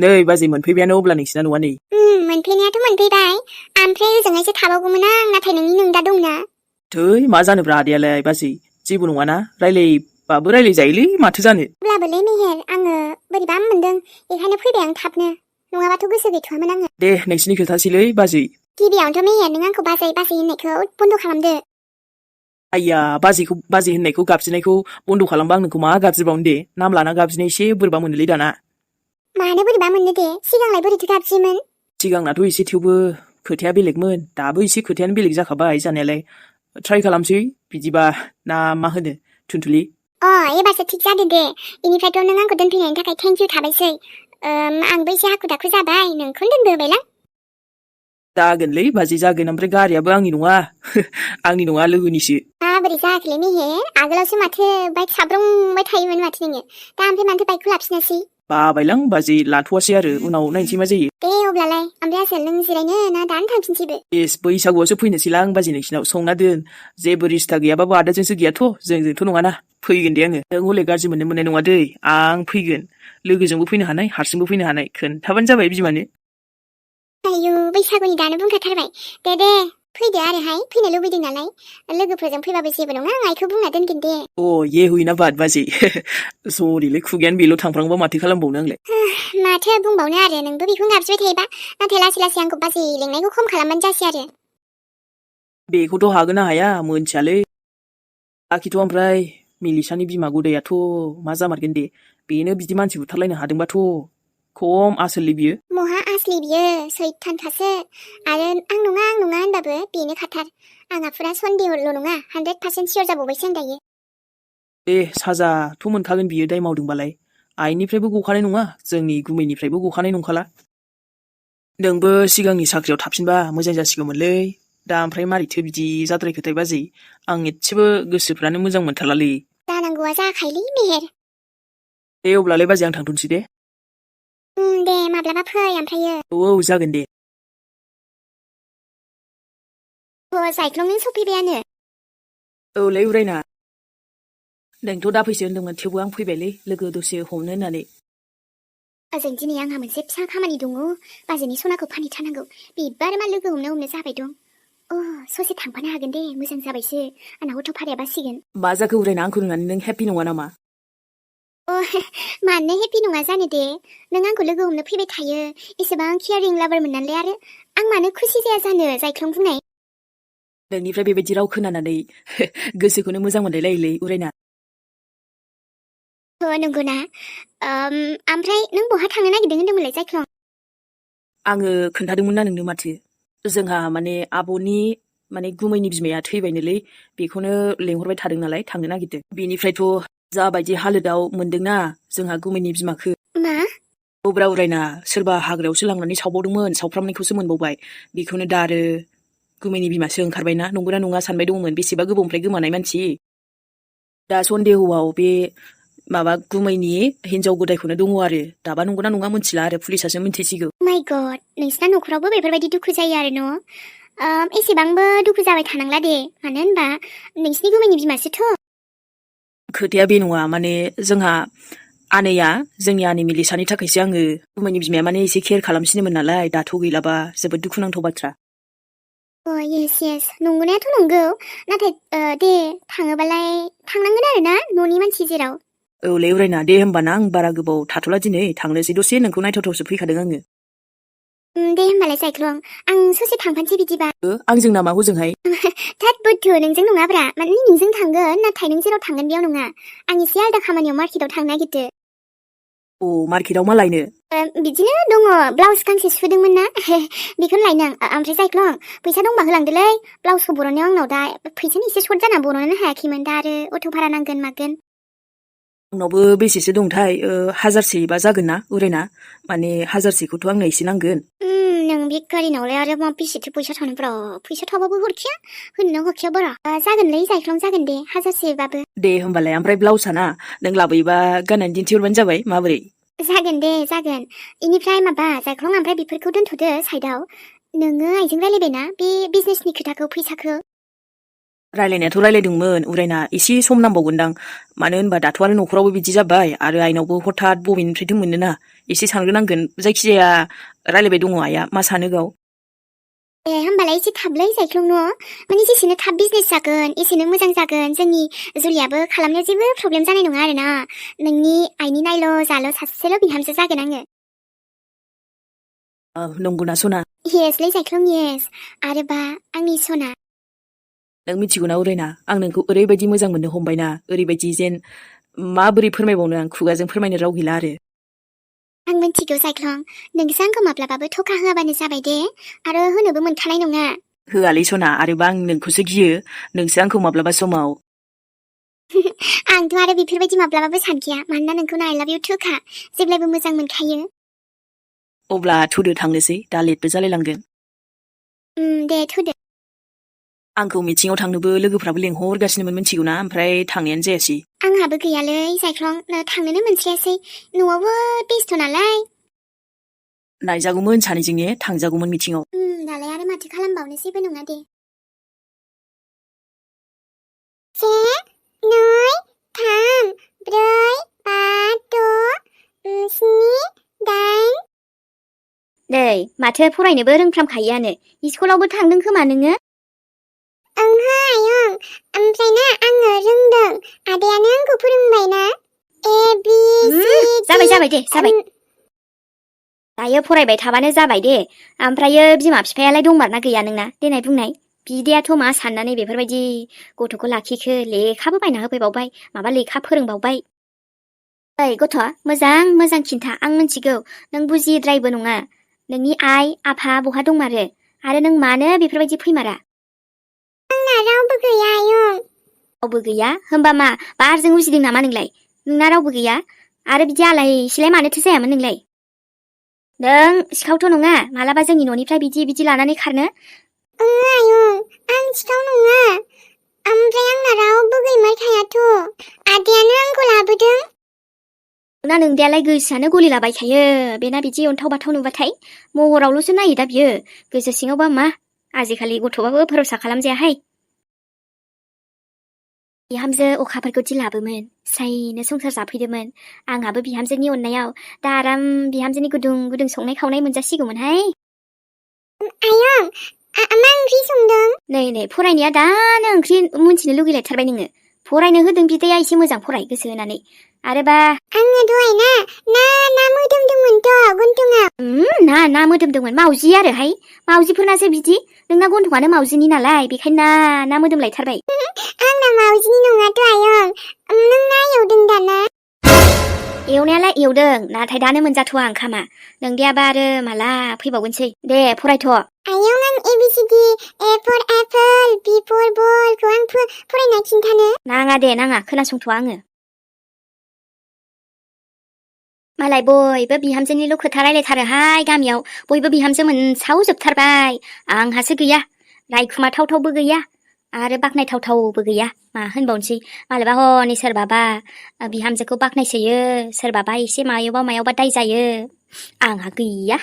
नै बाजै मोनफैबायानो अब्ला नोंसिना न'आ नै मोनफैनायाथ' मोनफैबाय ओमफ्राय ओजोंहायसो थाबावगौमोन आं नाथाय नोंनि नोंदा दंना थै मा जानोब्रा आदैयालाय बाजै जेबो नङाना रायलायबाबो रायलायजायोलै माथो जानो अब्लाबोलै मेहेर आङो बोरैबा मोनदों बेखायनो फैबाय आं थाबनो नङाबाथ' गोसो गैथ'वामोन आङो दे नोंसिनि खोथासैलै बाजै गिबियावनोथ' मेहेर नों आंखौ बाजै होननायखौ बन्द' खालामदो आइया बाजै होननायखौ गाबज्रिनायखौ बन्द' खालामबा आं नोंखौ मा गाबज्रिबावनो दे नाम लाना गाबज्रिनाय एसे बोरैबा मोनोलै दाना मानो बोरैबा मोननो दे सिगांलाय बोरैथो गाबज्रियोमोन सिगांनाथ' एसे थेवबो खोथाया बेलेगमोन दाबो एसे खोथायानो बेलेग जाखाबाय जानायालाय ट्राइ खालामसै बिदिबा ना मा होनो थुनथुलि एबारसो थिग जादो दे इनिफ्रायथ' नों आंखौ दोनफैनायनि थाखाय थेंक इउ थाबायसै आंबो एसे हाखु दाखु जाबाय नोंखौनो दोनबोबायलां जागोनलै बाजै जागोन ओमफ्राय गारियाबो आंनि नङा लोगोनिसो बोरै जायाखैलै मेहेर आगोलावसो माथो बाइक साब्रंबाय थायोमोन माथो नोङो दा ओमफ्राय माथो बाइकखौ लाफिनासै बाबायलां बाजै लाथ'वासै आरो उनाव नायनोसै मा जायो दे अब्लालाय ओमफ्राय आसोल नों जिरायनो ना दानो थांफिनसैबो बैसागुआवसो फैनोसैलां बाजै नोंसिनाव संना दोन जेबो रिस्ता गैयाबाबो आदाजोंसो गैयाथ' जोंजोंथ' नङाना फैगोन दे आङो नों हले गाज्रि मोननो मोननाय नङा दै आं फैगोन लोगोजोंबो फैनो हानाय हारसिंबो फैनो हानाय खोन्थाबानो जाबाय बिमानो आयु बैसागुनि दानो बुंखाथारबाय दे फैदो आरोहाय फैनो लुबैदों नालाय लोगोफोरजों फैबाबो जेबो नङा आं आइखौ बुंना दोनगोन दे ये हुइना बात बाजै सरिलै खुगायानो बेल' थांफ्रांबा माथो खालामबावनो आंलाय माथो बुंबावनो आरो नोंबो बेखौनो गाबज्रिबाय थायोबा नाथाय लासै लासै आंखौ बाजै लेंनायखौ खम खालामबानो जासै आरो बेखौथ' हागोन ना हाया मोनथियालै आखिथ' ओमफ्राय मिलिसानि बिमा गदायाथ' मा जामारगोन दे बेनो बिदि मानसि बुथारलायनो हादोंबाथ' खम आसोललै बियो महा आसलि बियो सैथानखासो आरो आं नङा होनबाबो बेनो खाथार आंहा फुरा सन्देहल' नङा 100% सियर जाबावबायसो आं दायो साजाथ' मोनखागोन बियो दाय मावदोंबालाय आइनिफ्रायबो गखानाय नङा जोंनि गुमैनिफ्रायबो गखानाय नंखाला नोंबो सिगांनि साख्रियाव थाफिनबा मोजां जासिगौमोनलै दा ओमफ्राय मारैथो बिदि जाद्रायखोथाय बाजै आं एसेबो गोसोफ्रानो मोजां मोनथारलालै जानांगौआ जाखायोलै मेहेर दे अब्लालाय बाजै आं थांथ'नोसै दे दे माब्लाबा फै ओमफ्रायो औ जागोन दे साइख्लंजों सफैबायानो औलै उरायना नोंथ' दा फैसो होन्दोंमोन थेवबो आं फैबायलै लोगो दसे हमनो होननानै ओजों दिनै आंहा मोनसे फिसा खामानि दङ बाजैनि सनाखौ फानहैथारनांगौ बेबो आरो मा लोगो हमनो जाबाय दं ससे थांफानो हागोन दे मोजां जाबायसो आंना गथ' भाराया बासिगोन मा जाखो उरायना आंखौ नुनानै नों हेपि नङा नामा मानो हेपि नङा जानो दे नों आंखौ लोगो हमनो फैबाय थायो एसेबां केयारिं लाभारमोन नालाय आरो आं मानो खुसि जाया जानो जायख्लं बुंनाय नोंनिफ्राय बेबायदि राव खोनानानै गोसोखौनो मोजां मोनलायलायोलै उरायना नंगौना ओमफ्राय नों बहा थांनो नागिरदों होन्दोंमोनलाय जायख्लं आङो खोन्थादोंमोन ना नोंनो माथो जोंहा माने आब'नि माने गुमैनि बिमाया थैबायनोलै बेखौनो लेंहरबाय थादों नालाय थांनो नागिरदों बेनिफ्रायथ' जाबायदि हालोदाव मोनदोंना जोंहा गुमैनि बिमाखो मा औब्रा उरायना सोरबा हाग्रायावसो लांनानै सावबावदोंमोन सावफ्रामनायखौसो मोनबावबाय बेखौनो दा आरो गुमैनि बिमासो ओंखारबायना नंगौना नङा सानबाय दंमोन बेसेबा गोबावनिफ्राय गोमानाय मानसि दा सन्देहआव बे माबा गुमैनि हिनजाव गोदायखौनो दङ आरो दाबा नंगौना नङा मोनथिला आरो पुलिसासो मिन्थिसिगौ माय गड नोंसिना न'खरावबो बेफोरबायदि दुखु जायो आरो न' एसेबांबो दुखु जाबाय थानांला दे मानो होनबा नोंसिनि गुमैनि बिमासोथ' खोथाया बे नङा माने जोंहा आनैया जोंनि आनै मिलिसानि थाखायसो आङो गुमैनि बिमाया माने एसे केयार खालामसिनोमोन नालाय दाथ' गैलाबा जोबोद दुखुनांथाव बाथ्रा येस नंगौनायाथ' नंगौ नाथाय दे थाङोबालाय थांनांगोन आरो ना न'नि मानसि जेराव औलै उरायना दे होमबाना आं बारा गोबाव थाथ'ला दिनै थांनोसै दसे नोंखौ नायथावथावसो फैखादों आङो दे होमबालाय साइख्लं आं ससे थांफानोसै बिदिबा आंजों नामा हजोंहाय थाद बुद्धु नोंजों नङाब्रा माने नोंजों थांगोन नाथाय नों जेराव थांगोन बेयाव नङा आं एसे आलदा खामानियाव मार्केटाव थांनो नागिरदो मार्केटाव मा लायनो बिदिनो दङ ब्लाउस गांसे सुदोंमोन ना बेखौनो लायनो ओमफ्राय साइख्लं फैसा दंबा होलांदोलै ब्लाउसखौ बर'नायाव आंनाव दा फैसानि एसे सर्ट जाना बर'नो हायाखैमोन दा आरो अट' भारा नांगोन मागोन आंनावबो बेसेसो दंथाय 1000सेबा जागोन ना उरायना माने 1000सेखौथ' आंनो एसे नांगोन नों बे गारिनावलाय आरो मा बेसेथो फैसा थानोब्रा फैसा थाबाबो हरखाया होननो हरखाया बारा जागोनलै जायख्लं जागोन दे 1000सेबाबो दे होमबालाय ओमफ्राय ब्लाउसआ ना नों लाबोयोबा गाननानै दिन्थिहरबानो जाबाय माबोरै जागोन दे जागोन इनिफ्राय माबा जायख्लं ओमफ्राय बेफोरखौ दोनथ'दो साइडआव नोङो आइजों रायलायबायना बे बिजनेसनि खोथाखौ फैसाखौ रायलायनायाथ' रायलायदोंमोन उरायना एसे सम नांबावगोनदां मानो होनबा दाथ' आरो न'खरावबो बिदि जाबाय आरो आइनावबो हठात बबेनिफ्रायथो मोननोना एसे सानग्रोनांगोन जायखिजाया रायलायबाय दङ आइया मा सानो गाव होमबालाय एसे थाबलै जायख्लं न' माने जेसेनो थाब बिजनेस जागोन एसेनो मोजां जागोन जोंनि जुलियाबो खालामनायाव जेबो प्रब्लेम जानाय नङा आरोना नोंनि आइनि नायल' जाल' सासेल' बिहामजो जागोन आङो नंगौना सना येसलै जायख्लं येस आरोबा आंनि सना नों मिथिगौना उरायना आं नोंखौ ओरैबायदि मोजां मोननो हमबायना ओरैबायदि जेन माबोरै फोरमायबावनो आं खुगाजों फोरमायनो राव गैला आरो आं मिथिगौ जायख्लं नोंसो आंखौ माब्लाबाबो थखा होआबानो जाबाय दे आरो होनोबो मोनखानाय नङा होआलै सना आरोबा आं नोंखौसो गियो नोंसो आंखौ माब्लाबा समाव आंथ' आरो बेफोरबायदि माब्लाबाबो सानखाया मानोना नोंखौनो आइ लाभ इउ थोखा जेब्लायबो मोजां मोनखायो अब्ला थुदो थांनोसै दा लेटबो जालायलांगोन दे थुदो आंखौ मिटिङाव थांनोबो लोगोफ्राबो लेंहरगासिनोमोन मिथिगौना ओमफ्राय थांनायानो जायासै आंहाबो गैयालै जायख्लं थांनोनो मोनस्रायासै न'आवबो बेस्थ' नालाय नायजागौमोन सानैजों ने थांजागौमोन मिटिङाव दालाय आरो माथो खालामबावनो जेबो नङा दे से नै थाम ब्रै बा द' स्नि दाइन नै माथो फरायनोबो रोंफ्रामखायोआनो स्कुलावबो थांदों खोमा नोङो ओंहो आयं ओमफ्राय ना आङो रोंदों आदायानो आंखौ फोरोंबायना ए बि सि जाबाय दे जाबाय दायो फरायबाय थाबानो जाबाय दे ओमफ्रायो बिमा बिफायालाय दंमारना गैया नोंना देनाय बुंनाय बिदायाथ' मा साननानै बेफोरबायदि गथ'खौ लाखिखो लेखाबो बायना होफैबावबाय माबा लेखा फोरोंबावबाय ओइ गथ' मोजां खिन्था आं मिथिगौ नों बुजिद्रायबो नङा नोंनि आइ आफा बहा दंमारो आरो नों मानो बेफोरबायदि फैमारा आंना रावबो गैया आयं रावबो गैया होमबा मा बारजों उजिदों नामा नोंलाय नोंना रावबो गैया आरो बिदि आलाय सिलाय मानोथो जायामोन नोंलाय नों सिखावथ' नङा मालाबा जोंनि न'निफ्राय बिदि लानानै खारनो आयं आं सिखाव नङा ओमफ्राय आंना रावबो गैमारखायाथ' आदायानो आंखौ लाबोदों ना नोंदायालाय गोसोआनो गलिलाबायखायो बेना बिदि अन्थाव बाथाव नुबाथाय महरावल'सो नायो दा बियो गोसो सिङावबा मा आजिखालि गथ'बाबो भरसा खालामजायाहाय बिहामजो अखाफोरखौ दिलाबोमोन स्रायनो संसार जाफैदोंमोन आंहाबो बिहामजोनि अननायाव दा आराम बिहामजोनि गुदुं संनाय खावनाय मोनजासिगौमोनहाय आयं मा ओंख्रि संदों नै फरायनाया दानो ओंख्रि मोनथिनो लुगैलायथारबाय नोङो फरायनो होदों बिदाया एसे मोजां फराय गोसो होनानै आरोबा आङो दहाय ना मोदोमदोंमोनथ' गन्थंआव ना मोदोमदोंमोन मावजि आरोहाय मावजिफोरनासो बिदि नोंना गन्थंआनो मावजिनि नालाय बेखायनो ना मोदोमलायथारबाय आंना मावजिनि नङाथ' आयं नों ना एवदों दाना एवनायालाय एवदों नाथाय दानो मोनजाथ'आ ओंखामा नोंदायाबा आरो माला फैबावगोनसै दे फरायथ' आयं आं ABCD A for apple B for ballखौ आं फरायना खिन्थानो नाङा दे नाङा खोनासंथ'आ आङो मालाय बयबो बिहामजोनिल' खोथा रायलायथारोहाय गामियाव बयबो बिहामजो मोनसावजोबथारबाय आंहासो गैया रायखुमाथावथावबो गैया आरो बाख्नायथावथावबो गैया मा होनबावनोसै मालाबा हनै सोरबाबा बिहामजोखौ बाख्नायसोयो सोरबाबा एसे मायावबा दाय जायो आंहा गैया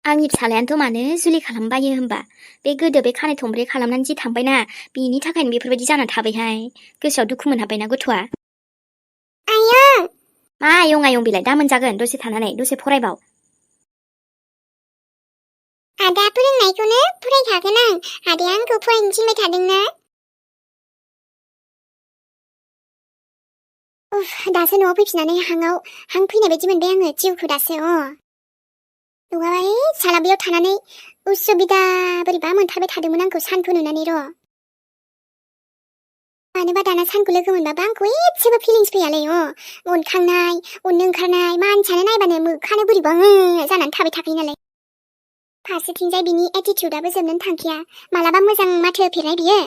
आंनि फिसालायानोथ' मानो जुलि खालामबायो होमबा बे गोदो बे खानाय थंब्रे खालामनानै जि थांबायना बेनि थाखायनो बेफोरबायदि जानानै थाबायहाय गोसोआव दुखु मोनहाबबायना गथ'आ आयं मा आयं बिलाय दा मोनजागोन दसे थानानै दसे फरायबाव आदा फोरोंनायखौनो फरायखागोन आं आदाया आंखौ फरायनो थिनबाय थादोंना दासो न'आव फैफिननानै हां फैनाय बायदि मोनबाय आङो जिउखौ दासो नङाबा साला बेयाव थानानै उसुबिदा बोरैबा मोनथारबाय थादोंमोन आंखौ सानखौ नुनानै मानोबा दाना सानखौ लोगो मोनबाबो आंखौ एसेबो फिलिंस फैयालै अनखांनाय अननो ओंखारनाय मानसियानो नायबानो मोखानो बोरैबा जानानै थाबाय थाखायो नालाय फारसेथिंजाय बिनि एटिटिउडआबो जोबनोनो थांखाया मालाबा मोजां माथो होफेरनाय बियो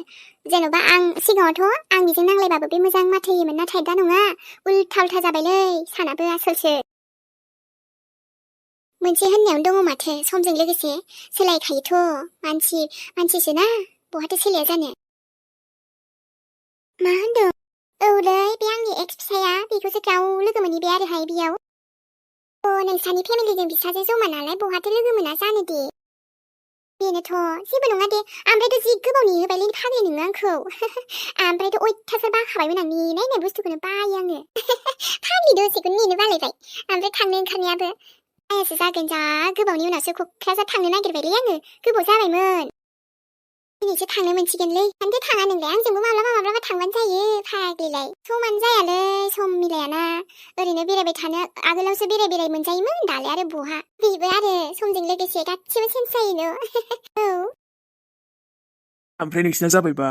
जेन'बा आं सिगाङावथ' आं बिजों नांलायबाबो बे मोजां माथो होयोमोन नाथाय दा नङा उल्था जाबायलै सानाबो आसलसो मोनसे होननायावनो दङ माथो समजों लोगोसे सोलायखायोथ' मानसिसो ना बहाथो सोलाया जानो मा होनदों औलै बे आंनि एक्स फिसाया बेखौसो गाव लोगो मोनहैबाय आरोहाय बेयाव नोंसानि फेमिलिजों बिसाजों जमा नालाय बहाथो लोगो मोना जानो दे बेनोथ' जेबो नङा दे ओमफ्रायथ' जि गोबाव नेहोबायलै फाग्लि नोङो आंखौ ओमफ्रायथ' अयथासार बाखाबायमोन आं नेनाय बुस्थुखौनो बायो आङो फाग्लि दसेखौनो नेनो बालायबाय ओमफ्राय थांनो ओंखारनायाबो आयासो जागोन जा गोबावनि उनावसो क'क्राझार थांनो नागिरबायलै आङो गोबाव जाबायमोन दिनैसो थांनो मोनसिगोनलै मानोथो थाङा नोंलाय आंजोंबो माब्लाबा थांबानो जायो फाग्लिलाय समानो जायालै सम मिलायाना ओरैनो बेरायबाय थानो आगोलावसो बेराय मोनजायोमोन दालाय आरो बहा बेबो आरो समजों लोगोसे गासिबो चेन्ज जायोनो औ ओमफ्राय नोंसिना जाबायबा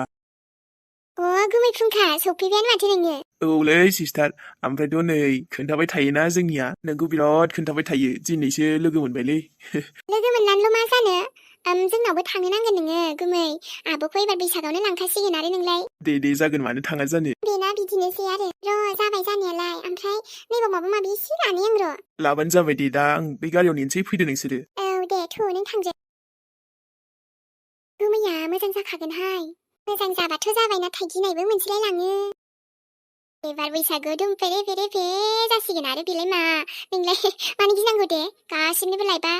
गुमै फुंखा सफैबायानो माथो नोङो औलै सिस्टार ओमफ्रायथ' नै खोन्थाबाय थायोना जोंनिया नोंखौ बिराद खोन्थाबाय थायो दिनैसो लोगो मोनबायलै लोगो मोननानैल' मा जानो जोंनावबो थांनो नांगोन नोङो गुमै आब'खौ एबार बैसागावनो लांखासिगोन आरो नोंलाय दे जागोन मानो थाङा जानो बेना बिदिनोसै आरो र' जाबाय जानायालाय ओमफ्राय नैबाव माबा माबि एसे लानि आं र' लाबानो जाबाय दे दा आं बे गारियाव नेनोसै फैदो नोंसोरो औ दे नों थांदो गुमैया मोजां जाखागोनहाय मोजां जाबाथ' जाबाय नाथाय गिनायबो मोनसैलाय लाङो एबार बैसागु दुमफेरे फेरे फे जासिगोन आरो बेलाय मा नोंलाय मानो गिनांगौ दे गासिबनिबो लायबा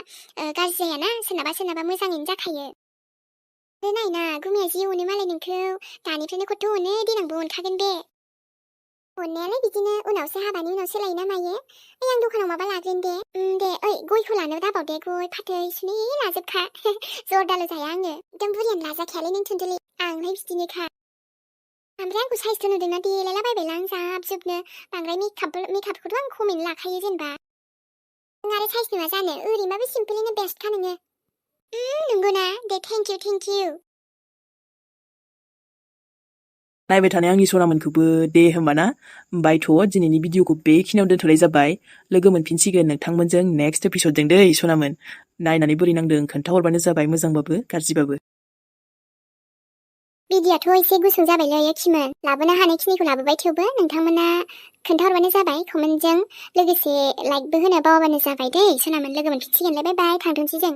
गाज्रि जायाना सोरनाबा मोजाङैनो जाखायो नायना गुमैया जि अनो मालाय नोंखौ दानिफ्रायनो खथ' अनो देनांबो अनखागोन बे अननायालाय बिदिनो उनावसो हाबानि उनाव सोलायोना मायो आं दखानाव माबा लागोन दे ओइ गयखौ लानो दाबाव दे गय फाथै सुनै लाजोबखा जरदाल' जाया आङो एकदम बुरियानो लाजाखायालै नों थुन्दुलि आंहाय बिदिनोखा ओमफ्राय आंखौ साइसथ' नुदोंना देलायलाबायबायला आं जाबजोबनो बांद्राय मेकआपखौथ' आं खमैनो लाखायो जेनेबा नों आरो साइस नुवा जानो ओरैनोबाबो सिम्पोलैनो बेस्टखा नोङो नंगौना दे थेंक इउ नायबाय थानाय आंनि सनामोनखौबो दे होमबाना बायथ' दिनैनि भिडिअखौ बेखिनियाव दोनथ'नाय जाबाय लोगो मोनफिनसिगोन नोंथांमोनजों नेक्स्ट एपिसडजों दै सनामोन नायनानै बोरै नांदों खोन्थाहरबानो जाबाय मोजांबाबो गाज्रिबाबो भिडिअ'आथ' एसे गुसुं जाबायलै एखिमोन लाबोनो हानायखिनिखौ लाबोबाय थेवबो नोंथांमोना खोन्थाहरबानो जाबाय कमेन्टजों लोगोसे लाइकबो होनो बावाबानो जाबाय दै सनामोन लोगो मोनफिनसिगोनलाय बाय बाय थांथोंसै जों